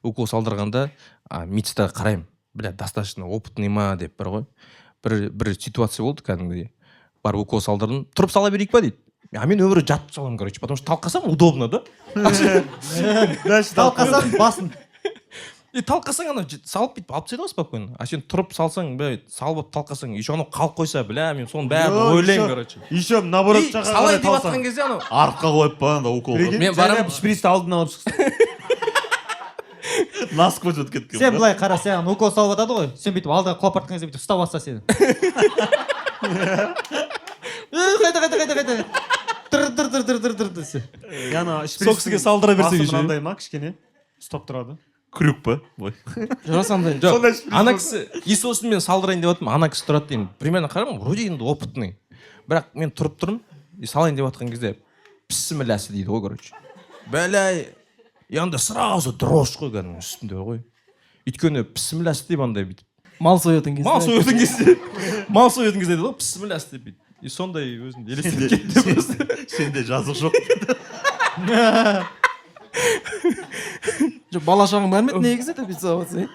Укол салдырғанда медсестраға қараймын, бля, достаточно опытный ма деп. Бір ғой, бір ситуация болды, кәдімгідей барып укол салдырдым. «Тұрып сала берейік па?» — дейді. А мен өмірі жатып саламын, короче, потому что талқасам удобно да. Талқасаң, басын. И талқасаң, анау салып, бүйтіп алып тастайды ғой спокойно. А сен тұрып салсаң, бля, салып алып талқасаң, еще анау қалып қойса, бля, мен соның бәрін ойлаймын, короче. Еще наоборот И жаққа салайын қарай деп талсаң. жатқан кезде анау Артқа қойып па анда укол? Прикинь, Мен барамын. жайлап шприцті алдына алып шықсың. Насквозь өтіп кеткен Сен ба? былай қара, саған укол салып жатады ғой, сен бүйтіп алдыға құлап бара жатқан кезде бүйтіп ұстап алса сені. Ей, қайта, қайта, қайта, қайта, тұр, тұр, тұр, тұр, тұр, тұр десе. Ана Сол кісіге салдыра берсең басы еще. мынандай ма, кішкене ұстап тұрады. Крюк па? Ой. Жоқ, андай. Жоқ, Сондай шприц. Ана кісі, и сосын мен салдырайын деп жатырмын, ана кісі тұрады деймін. Примерно қараймын, вроде енді опытный, бірақ мен тұрып тұрмын и салайын деп жатқан кезде «пісмілләсі» дейді ғой, короче, бәлә. И анда сразу дрожь қой кәдімгі үстінде ғой, өйткені «пісмілләсі» деп андай бүйтіп Мал соятын кезде. Мал соятын кезде, мал соятын кезде дейді ғой «пісмілләсі» деп бүйтіп. И сондай өзімді елестетіп кеттім просто. Сенде жазық жоқ. Жоқ, бала шағаң бар ма еді негізі деп бүйтіп салып жатсың.